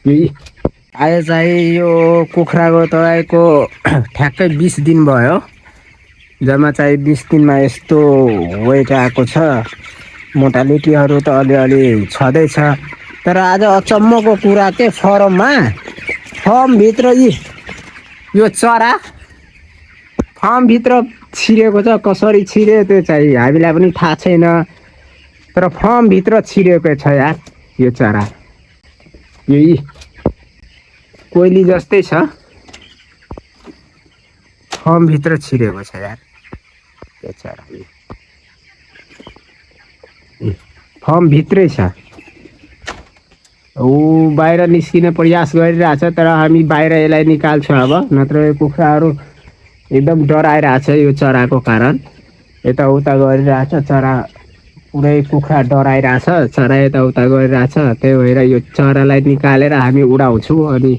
यही आयो चाहिँ यो कुखुराको तपाईँको ठ्याक्कै 20 दिन भयो। जम्मा चाहिँ 20 दिनमा यस्तो वेट आएको छ। मोटालिटीहरू त अलिअलि छँदैछ। तर आज अचम्मको कुरा के फर्मभित्र यो चरा फर्मभित्र छिरेको छ। कसरी छिर्यो त्यो चाहिँ हामीलाई पनि थाहा छैन। तर फर्मभित्र छिरेको छ यार यो चरा। यही कोइली जस्तै छ। फर्मभित्र छिरेको छ यार यो चरा। फर्मभित्रै छ। ऊ बाहिर निस्किन प्रयास गरिरहेछ। तर हामी बाहिर यसलाई निकाल्छौँ अब। नत्र यो कुखुराहरू एकदम डराइरहेछ यो चराको कारण। यताउता गरिरहेछ चरा। पुरै कुखुरा डराइरहेछ। चरा यताउता गरिरहेछ। त्यही भएर यो चरालाई निकालेर हामी उडाउँछौँ। अनि